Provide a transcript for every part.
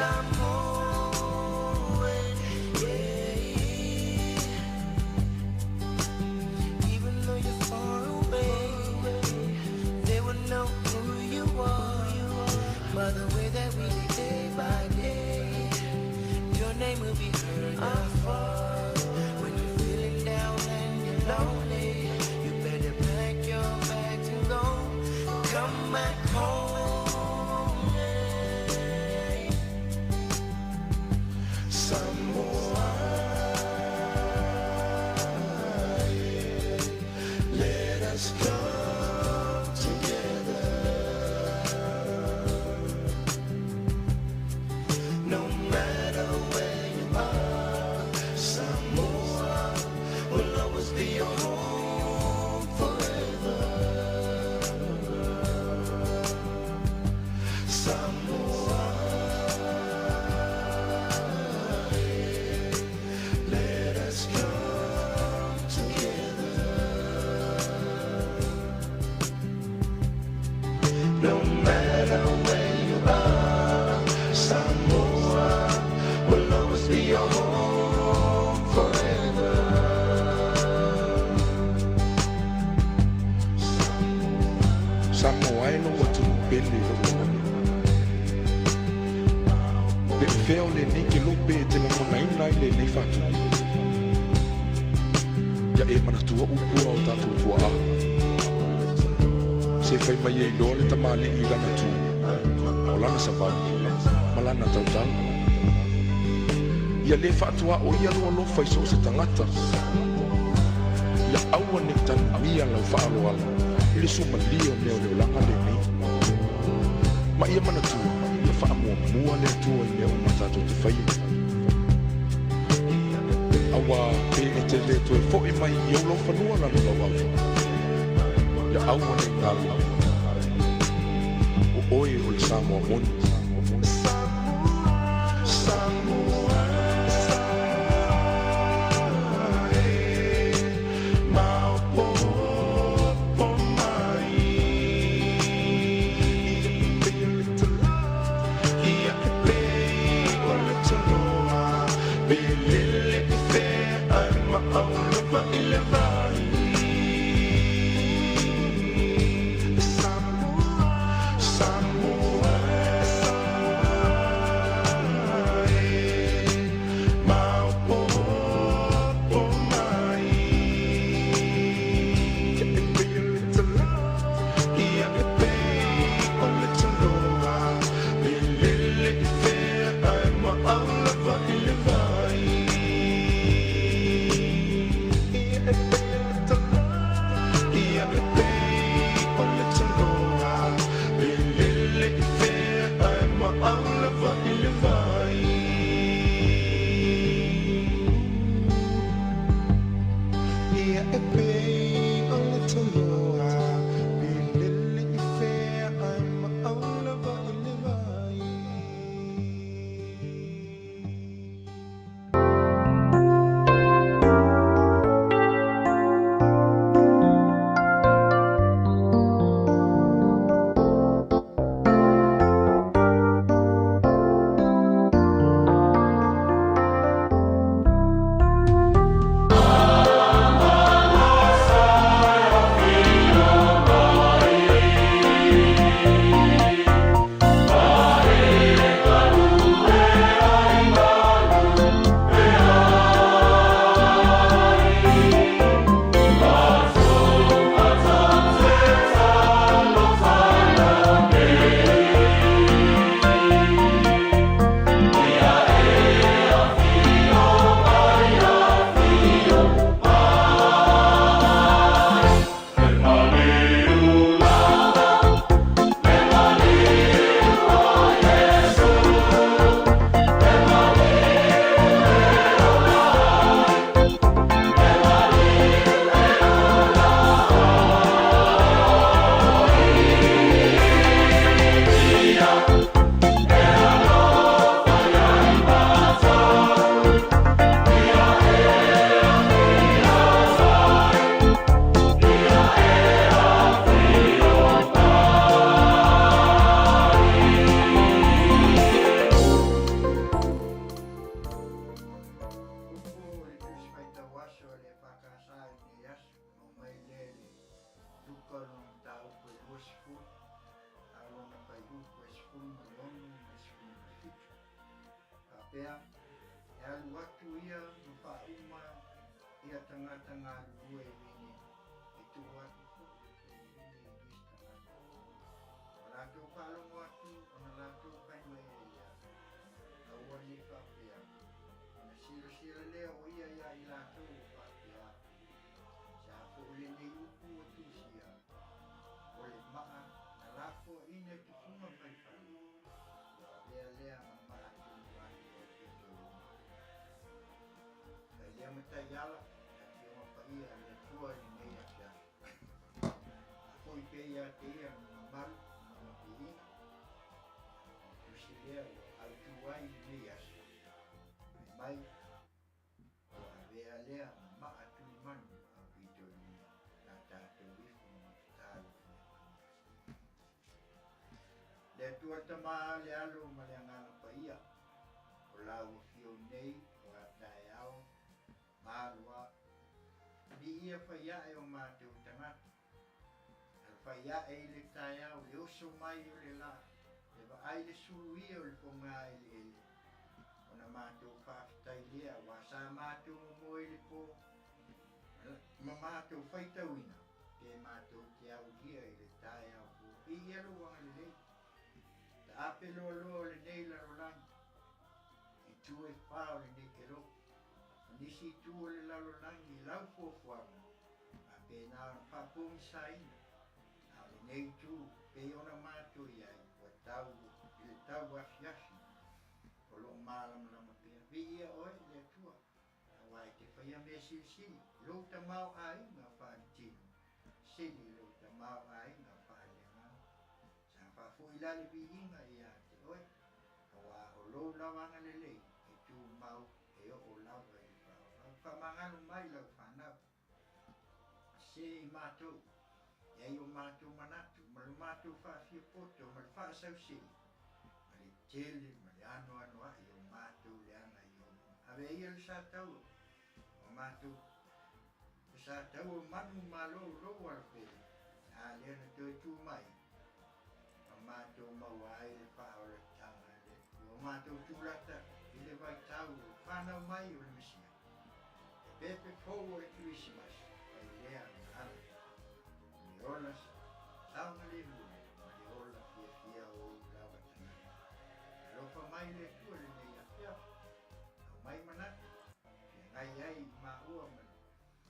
Samoan, yeah. Even though you're far away, they will know who you are by the way that we live day by day. Your name will be heard afar. When you're feeling down and you're lonely, you better pack your bags and go. Come back home. Yeah. Samoa, let us come together. No matter where you are, Samoa will always be your home forever. Samoa, let us come together. No matter where you are, Samoa will always be your home forever. Samoa e lou atunuu pele i lou lagona. Pe o fea o lenei kelope e te lagonaina ai lenei faatupu. Ia e manatua upu a o tatou tuaa. Se fai mai e iloa le tamalii i lana tu, o lana savali, ma lana tautala. Ia lē faatuaʻo ia lou alofa i so o se tagata. Ia aua nei tanuia lau faaaloalo i le sumalia o mea o le olaga lenei. Ma ia manatua, ia faamuamua le Atua i mea uma tatou te faia. Auā pe e te lē toe foʻi mai i ou laufanua lalo lauao. Ia aua nei galo. O oe o le Samoa moni. Samoa, maopopo mai. Ia e pei o le tanoa, pe lele i fea ai ma auluma i le vai. Samoa, Samoa, Faapea, e alu atu ia ma faauma ia tagata galulue i vine, e tuu atu foi le tou vine i nisi tagata. Ua latou faalogo atu ona latou fai mai ai lea, Aua ne i faapea, ona silasila lea o ia iā i latou ua faapea atu, Se a foi lenei upu ua tusia, o le maa na lafoaina e tufuga faifale, ua avea lea ma maa tulimanu o le pito i luma. Fai lea ma taiala le Afioga Paia a le Atua i lenei afiafi. Faafoi pea ia te ia lona mamalu ma lona viiga, o le tusi lea ua autu ai i lenei aso. Fai mai, Ua avea lea ma maa tulimanu au pito i luma, la tatou ifo ma tatalo i le manuia. Le Atua le Tama, le Alo ma le Agaga Paia, o lau afio nei o a taeao ma aloa, viia fai ae o matou tagata. Alafai ae i le taeao le oso mai o le la, le vaai le suluia o le poga eleele, ona matou faafetai lea aua sa matou momoe i le po ma matou faitauina pe matou te aulia i le taeao fou. Viia lou agalelei, taape loaloa o lenei lalolagi, itu e fa o lenei kelope, o nisi itu o le lalolagi i lau fuafuaga, faapena ona faapogisaina, a o lenei itu pei ona matou i ai ua tau i le tau afiafi o lo o malamalama pea. Viia oe le Atua, aua e te faia mea silisili i lou tamaoaiga faaletino, sili i lou tamaoaiga faaleagaga. Sa faafoi la le viiga ia te oe, aua o lou lava agalelei e tumau e oo lava i le faavavau. Faamagalo mai lau fanau, se i matou, e ai o matou manatu ma lo matou faafiapoto ma le faasausili ma le tele ma le anoanoai o matou leaga i ou luma. Ave ia le sa taua o matou, le sa taua manu malo o lou alofele, a lea na toe tu mai ma matou maua ai le faaolataga a le Atua. O matou tulata i le vaitau o le fanau mai o le Mesia, le pepe fou o le Kerisimasi, fai lea na ala o le ola saogalemu ma le ola fiafia o ou lava tagata. Alofa mai le Atua lenei afiafi, aumai manatu, feagai ai i maua ma le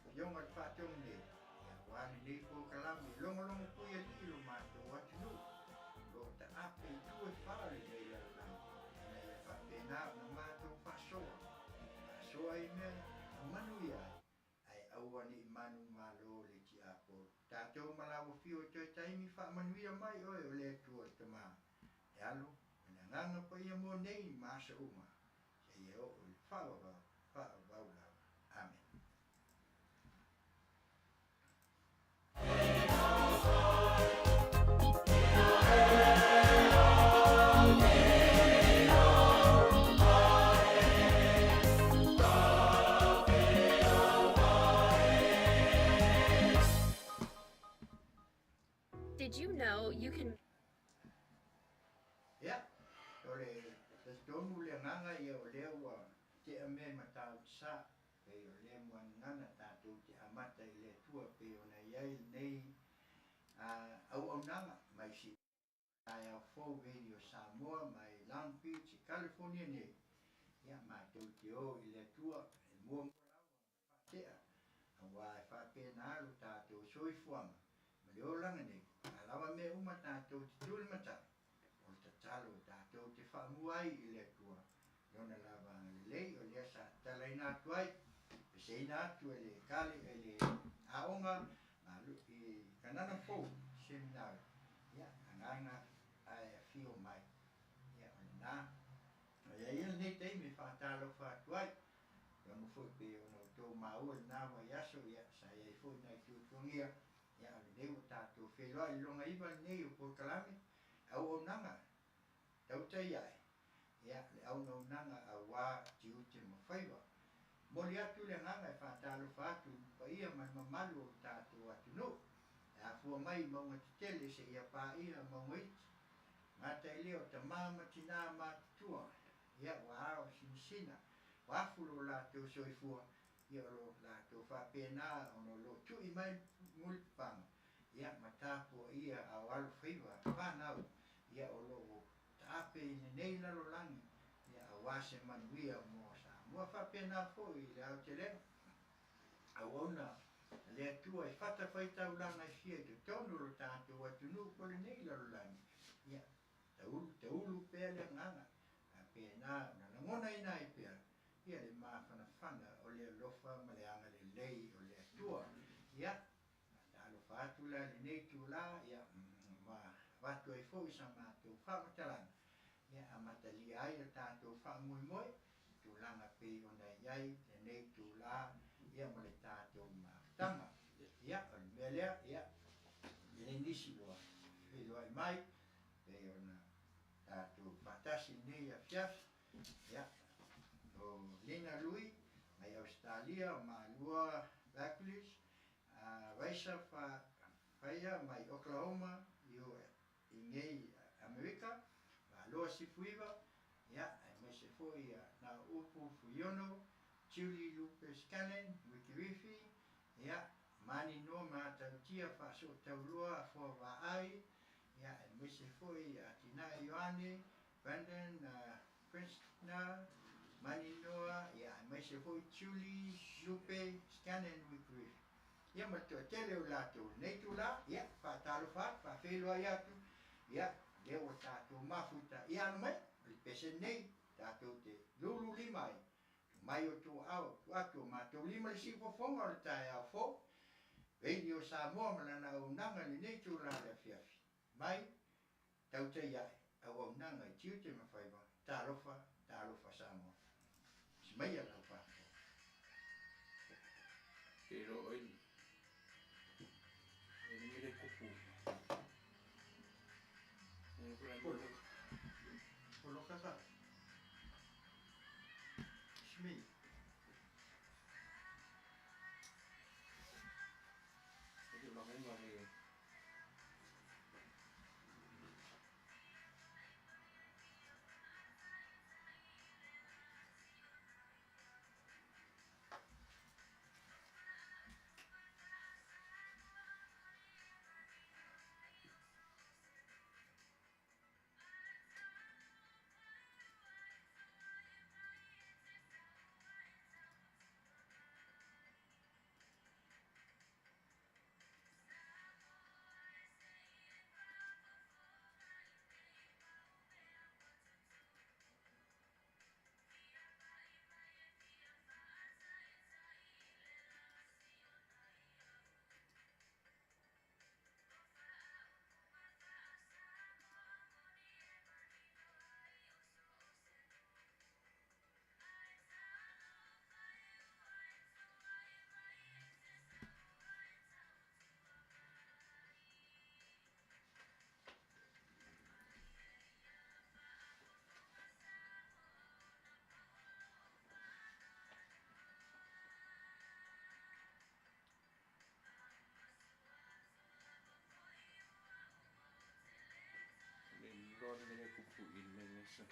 Afioga i le Faatonu nei, ia aua lenei polokalame e logologo pui alii lo matou atunuu, o lo o taape i itu e fa o lenei lalolagi, ina ia faapena ona matou faasoa, faasoa i mea e manuia ai, ae aua ne i manumalo le tiapolo. Tatou ma lau afio i toe taimi, faamanuia mai oe o le Atua le Tama, le Alo ma le Agaga Paia mo nei ma aso uma, seia oo i le faavavau, faavavau lava. Amene. Did you know you can. Ia, o le talitonu le agaga ia o lea ua tea mea i Matautu-sa, pei o lea muanagana tatou te amata i le Atua pei ona i ai lenei auaunaga mai si taeao fou Radio Samoa mai Long Beach i California nei. Ia, matou te o i le Atua e muamua lava ona faatea, aua e faapena lo tatou soifuaga ma le olaga nei, a lava mea uma tatou te tulimatai, o le tatalo tatou te faamua ai i le Atua, Lona lava agalelei, o lea sa tatalaina atu ai, peseina atu e le kale, e le aoga ma i Kanana Fou Seminary, ia, agaga ae afio mai. Ia, o lena. O ia ia lenei taimi e faatalofa atu ai, logo foi pei ona outou maua i lena vaiaso, ia, sa i ai foi nai tuatuagia, ia, o lenei ua tatou feiloai i le lona iva lenei o polokalame, auaunaga, tautai ae, ia, le auaunaga auā tiute ma faiva. Momoli atu le agaga e faatalofa atu i le paia ma le mamalu o lo tatou atunuu, e afua mai i mauga tetele seia paia mauga iti, gata i lea o tama ma tinā matutua, ia, ua ao Komesina, ua afu lo latou soifua, ia o lo latou faapena ona o lo o tui mai mulipapaga, ia ma tapuaia a o alofaiva fanau, ia o lo o taape i lenei lalolagi, ia aua se manuia mo Samoa. Faapena foi i le aotelega, auauna a le Atua i fatafaitaulaga e fia i totonu o lo tatou atunuu po o lenei lalolagi, ia taulu taulu pea le agaga, faapena ona lagonaina ai pea ia le mafanafana o le alofa ma le agalelei o le Atua. Ia, faatalofa atu la i lenei itula, ia, ma avatu ai foi sa matou faamatalaga, ia, amatalia ai le tatou faamoemoe i tulaga pei ona i ai lenei itula, ia, ma le tatou mafutaga. Ia, o le mea lea, ia, e le nisi ua feiloai mai, pei ona tatou faatasi i lenei afiafi, ia, o Lina Lui mai Ausetalia, o Malua Vakulis, Vaisa Faia mai Oklahoma i nei Amerika, Valoa Sifuiva, ia, aemaise foi ia Naupu Fuiono, Julie Lupe Scanlan, Wikirifi, ia, Mani Noa Matautia Faasootaulua Afoa Vaai, ia, aemaise foi ia Atinae Ioane, Brandon Princener, Mani Noa, ia, aemaise foi Julie Lupe Scanlan Wikirifi. Ia, ma le toatele o latou lenei itula, ia, faatalofa atu, faafeiloai atu, ia, lea ua tatou mafuta. Ia, alo mai, o le pese lenei, tatou te lululima ai, tuu mai o outou aao, tuu atu o matou lima le siufofoga o le taeao fou, Radio Samoa ma lana auaunaga i lenei itula i le afiafi mai, tautai ae, auaunaga i tiute ma faiva, talofa, talofa Samoa. Osi maia lau faafofoga. Ke lo oi e ni le kupu. E ko la Polo. Polo kaka. Shmi. E ke ma le lo le kupu i le sa.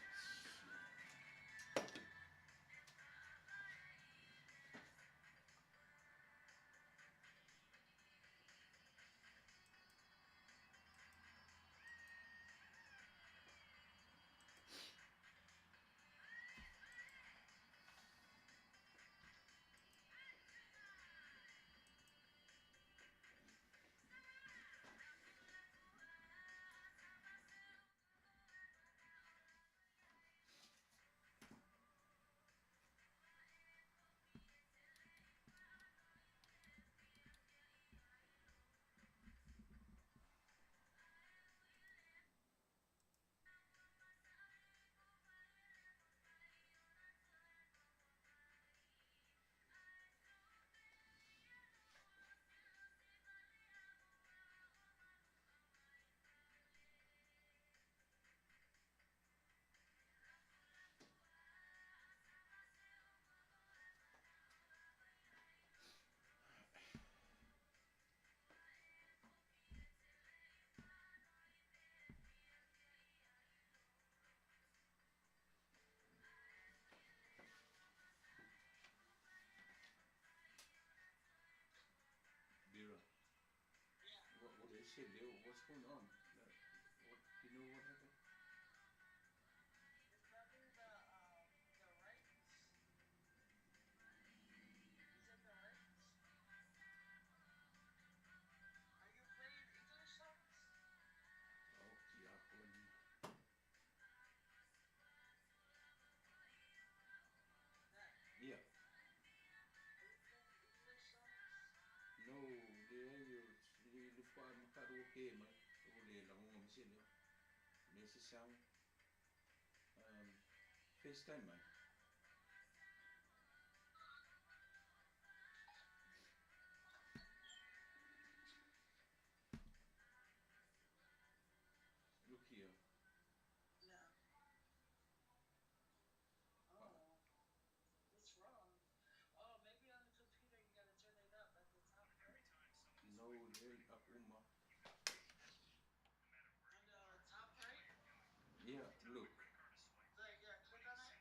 se leo. What's going on? What, do you know what happened? It's probably the rights. Is it the rights? Are you playing English songs? Oh, yeah. Dad, Yeah. are you playing English songs? No, le ai o le le fa makaru ke mai. O le la ngonga me se leo. Le se sound. FaceTime mai. Look here. Yeah. Oh, what's wrong? Oh, maybe on the computer you gotta turn it up at the top right. No, le up uma. On the top right? Yeah, look. Like, yeah, click on it.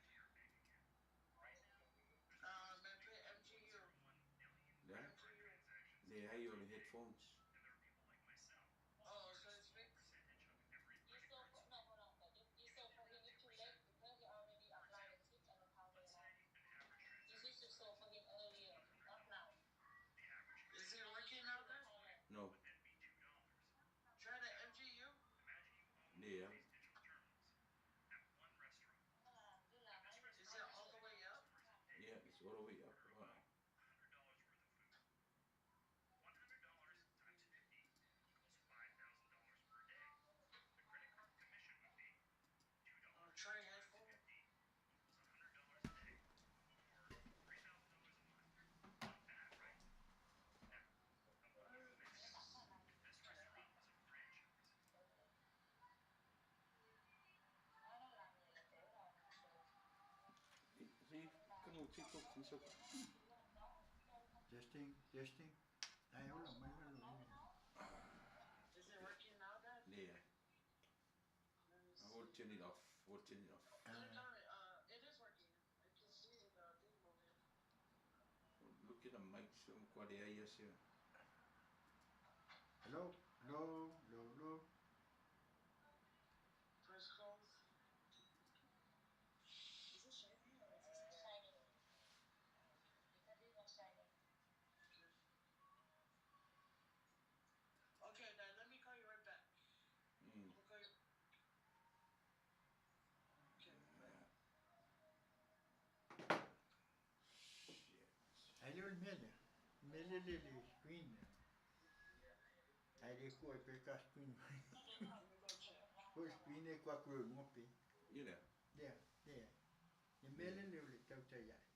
And put MGU. Yeah. MGU. Le ai o le headphones. Oh, so it's fixed? You saw for, no, hold on. You saw for him it's too late because he already applied the tip and the powder now. You need to show for him earlier, not now. Is it working out there? No. Try the MGU. Yeah. Is it all the way up? Yeah, it's all the way up. Wow. Try headphone. See, kung TikTok so Testing, testing. Ai ola mai la lo. Is it working now, Dad? Yeah. Let me I will see. turn it off. We'll turn it off. Click on it. It is working. I can see the thing moving. Look at the mic so kwa le ai ase. Hello, hello, hello, hello. Press close. Is it shiny or is it Shining. Because this one shining. Okay, Dad, let me call you right back. I'll call you. Okay, bye. Shit. Ai le o le mele. Mele le le screen. Ai le kua pe ka screen. Let me go check. Ko screen e kwa kuro mo pe. You know. Lea, lea. Le mele le o le tau tai ai.